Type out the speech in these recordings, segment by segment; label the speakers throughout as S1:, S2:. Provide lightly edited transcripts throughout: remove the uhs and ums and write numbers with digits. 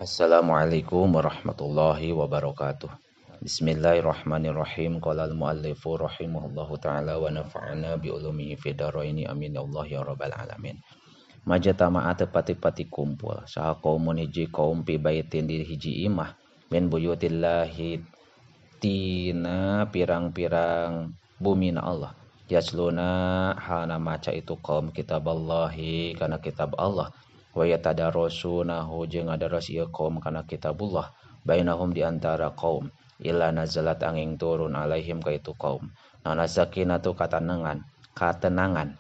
S1: Assalamualaikum warahmatullahi wabarakatuh. Bismillahirrahmanirrahim. Qala al-muallifu rahimahullahu ta'ala wa nafa'ana bi ulumihi fid dharaini amin ya Allah ya rabbal alamin. Majtama'a tepati-pati kumpul saha kaumun hiji kaum fi baitin di hiji imah min buyutillahi tina pirang-pirang bumina Allah. Yasluna hana maca itu kaum kitaballahi kana kitab Allah. Wa yatadarasunahu jeung ngadaras ieu kaum kana kitabullah bainahum di antara kaum illa nazalat angin turun alaihim ka itu kaum naon sakinatu katenangan katenangan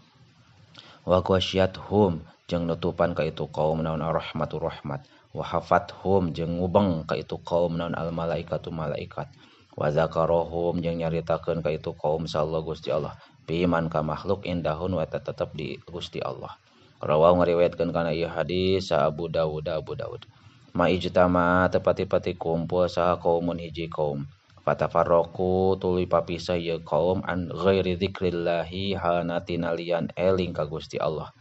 S1: wa ghasyiathum jeung nutupan ka itu kaum naon rahmatu rahmat wa hafathum jeung ngubeng ka itu kaum naon al malaikatu malaikat wa zakarahum jeung nyaritakeun ka itu kaum sallallahu Gusti Allah piman ka makhluk indahun wa tetep di Gusti Allah. Rawahu ngariwayatkeun kana ieu hadis Abu Dawud Abu Dawud. Ma ijtama tepati-pati kumpul saha kaumun hiji kaum. Fatafarraqu tuluy papisah ieu kaum an ghairi dzikrillahi hana tinalian eling ka Gusti Allah.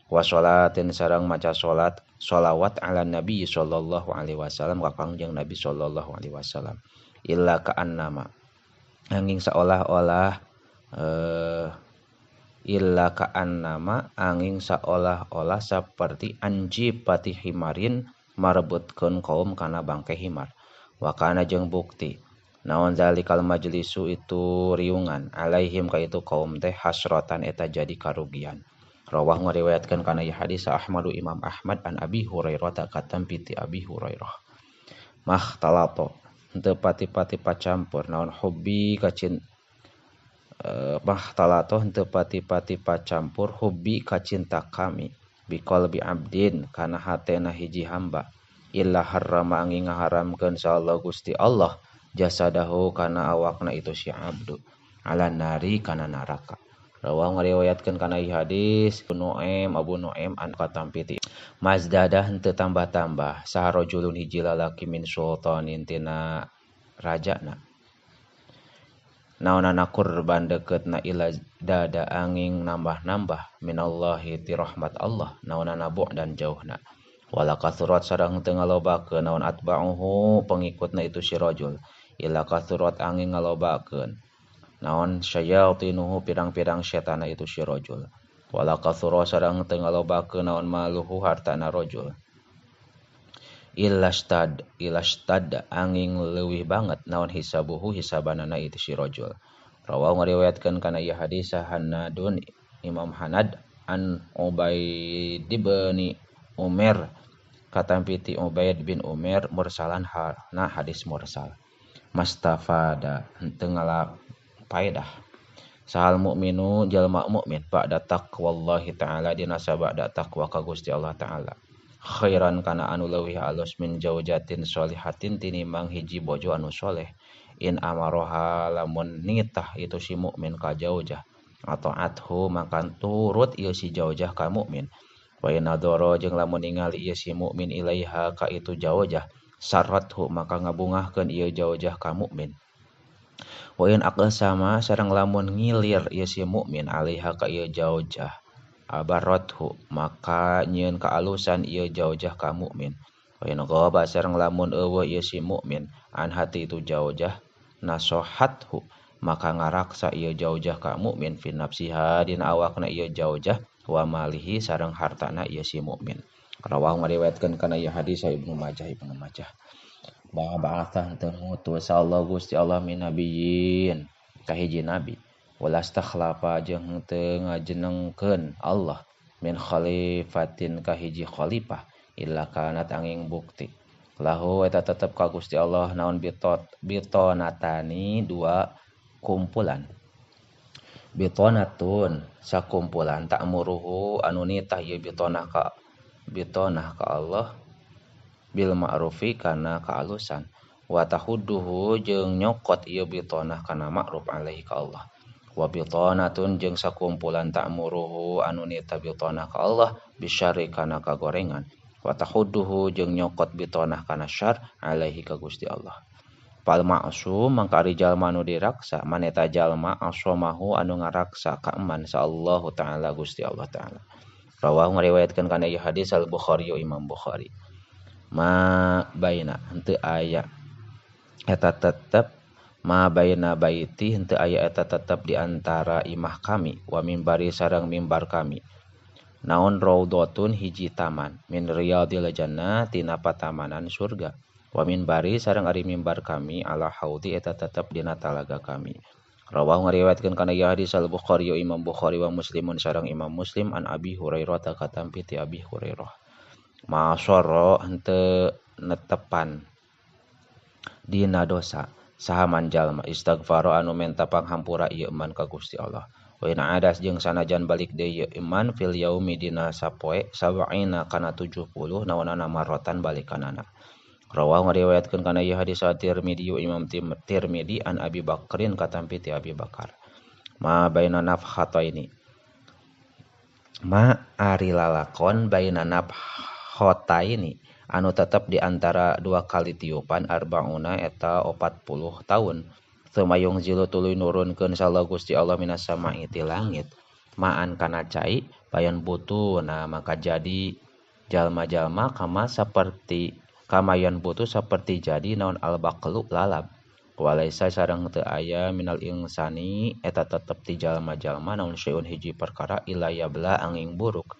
S1: Wa sholatin sareng maca salat sholawat ala nabi sallallahu alaihi wasallam ka Kangjeng Nabi sallallahu alaihi wasallam. Illa ka'annama angin seolah-olah illa ka'annama angin seolah-olah seperti anji pati himarin marebutkeun kaum kana bangke himar. Wa kana jeung bukti naon zalikal majlisu itu riungan alaihim ka itu kaum teh hasratan eta jadi karugian. Rawah ngariwayatkeun kana ieu hadis Ahmadu Imam Ahmad an Abi Hurairah ta katampi ti Abi Hurairah. Makhtalato henteu pati-pati pacampur naon hubbi kacin mahtalato henteu pati-pati pacampur hubbi kacinta kami biqalbi abdin kana hatena hiji hamba illa harrama angin ngaharamkeun sahallah Gusti Allah jasadahu kana awakna itu si abdu ala nari kana neraka. Rawahu ngariwayatkeun kana ieu hadis Nu'aim Abu Nu'aim an katampi ti mazdadah henteu tambah-tambah saha rajulun hiji lalaki min sultanin tina rajana naonana kurban deketna ila dada angin nambah-nambah minallahi ti rahmat Allah naonana bu'dan jauhna wala kathurat sareng teu ngalobakeun naon atba'uhu pengikutna itu si rajul ila kathurat angin ngalobakeun naon syayatinuhu pirang-pirang setana itu si rajul wala kathura sareng teu ngalobakeun naon maluhu hartana rajul ilastad ilastad angin leuwih banget naon hisabuhu hisabanana itu si rajul. Rawahu ngariwayatkeun kana ieu hadis Hanadun Imam Hanad an Ubaid bin Umar katampi ti Ubaid bin Umar mursalan na hadis mursal. Mastafada henteu ngala paedah sahal mukminu jalma mukmin ba'da taqwallahi ta'ala dina sabada taqwa ka Gusti Allah ta'ala khairan kana anu leuwih alus min jaujatin sholihatin tinimbang hiji bojo anu soleh in amaroha lamun nitah itu si mukmin ka jaujah atau athu maka turut ieu si jaujah ka mukmin wa in nadoro jeung lamun ningali ieu si mukmin ilaiha ka itu jaujah sarathu maka ngabungahkeun ieu jaujah ka mukmin wa in aqsama sareng lamun ngilir ieu si mukmin alaiha ka ieu jaujah abarathu maka nyieun kaalusan ieu jaujah ka mukmin wa in ghaba sareng lamun eueuh ieu si mukmin an hati itu jaujah nasohathu maka ngaraksa ieu jaujah ka mukmin fi nafsiha dina awakna ieu jaujah wa malihi sareng hartana ieu si mukmin. Rawahu ngariwayatkeun kana ieu hadis Ibnu Majah Ibnu Majah. Ba'atha teu ngutus Allah Gusti Allah min nabiyyin ka hiji nabi walastakhlafa jeung teu ngajenengkeun Allah min khalifatin ka hiji khalifah illa kanat angin bukti lahu eta tetep ka Gusti Allah naon bitonatani dua kumpulan bitonatun sakumpulan ta'muruhu anu nitah ieu bitonah ka Allah bil ma'rufi kana kaalusan wa tahudduhu jeung nyokot ieu bitonah kana ma'ruf alaihi ka Allah wa bitonatun jeung sakumpulan ta'muruhu anu nita bitonah ka Allah bisyarri kana kagorengan wa tahudduhu jeung nyokot bitonah kana syar alaihi ka Gusti Allah. Fal ma'sum mangka ari jalma anu diraksa maneta jalma asomahu anu ngaraksa ka eman sa Allahu ta'ala Gusti Allah ta'ala. Rawahu ngariwayatkeun kana ieu hadis Al Bukhari Imam Bukhari. Ma baina henteu aya eta tetep ma baina baiti henteu aya eta tetep di antara imah kami wa mimbari sareng mimbar kami naon raudhatun hiji taman min riyadil jannah tina patamanan surga wa minbari sareng ari mimbar kami ala haudi eta tetep dina talaga kami. Rawahu ngariwayatkeun kana ieu hadis Al Bukhari Imam Bukhari wa Muslimun sareng Imam Muslim an Abi Hurairah ta katampi ti Abi Hurairah. Ma soro henteu netepan dina dosa saha man jalma istighfar anu menta panghampura ieu iman ka Gusti Allah. Wa in adas jeung sanajan balik deui ieu iman fil yaumi dina sapoe sab'ina kana 70 naonana marrotan balikanana. Rawahu ngariwayatkeun kana ieu hadis Tirmidzi Imam Tirmidzi an Abi Bakrin katampi ti Abi Bakar. Ma baina nafkhataini ma ari lalakon baina nafkhataini anu tetep di antara dua kali tiupan arbauna eta 40 tahun. Sumayung zilu tuluy nurunkeun salah Gusti Allah minas sama'i ti langit maan kana cai bayan butuh nah maka jadi jalma-jalma kama saperti kamayan butuh seperti jadi naon al-baqlu lalab walaisa sareng teu aya minal insani eta tetep ti jalma-jalma naon syai'un hiji perkara ila yabla angin buruk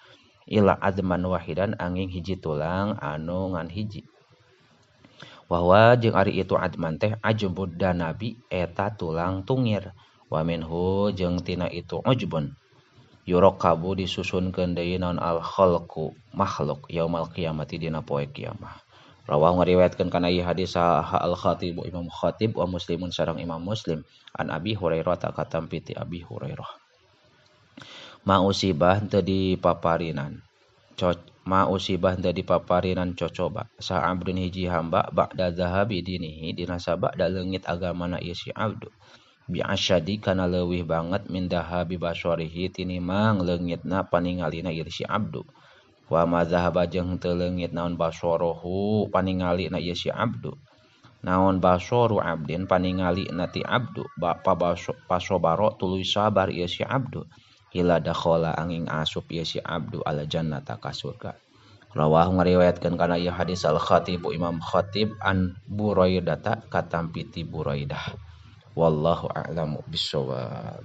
S1: ila azman wahidan angin hiji tulang anu ngan hiji wahwa jeung ari itu adman teh ajbud danabi eta tulang tungir wa minhu jeung tina itu ujbun yurakabu disusunkeun deui naon al khalqu makhluk yaumal qiyamati dina poe kiamah. Rawahu ngariwayatkeun kana ieu hadis Al Khatib Imam Khatib wa Muslimun sareng Imam Muslim an Abi Hurairah ta katampi ti Abi Hurairah. Ma usibah teu dipaparinan ma usibah teu dipaparinan cocoba sa abdun hiji hamba ba'da zahabi dinihi dina sabada leungit agamana ieu si abdu bi asyadi kana leuwih banget min dahabi baswarihi tinimang leungitna paningalina ieu si abdu. Wa ma zahaba jeung teu leungit naon basorohu paningali na ieu si abdu naon basoru abdin paningali na ti abdu pasobaro tuluy sabar ieu si abdu ila dakhala angin asup ieu si abdu al jannata ka surga. Rawahu ngariwayatkeun kana ieu hadis Al Khatib Imam Khatib an Buraidata katampi ti Buraidah. Wallahu a'lamu bissawab.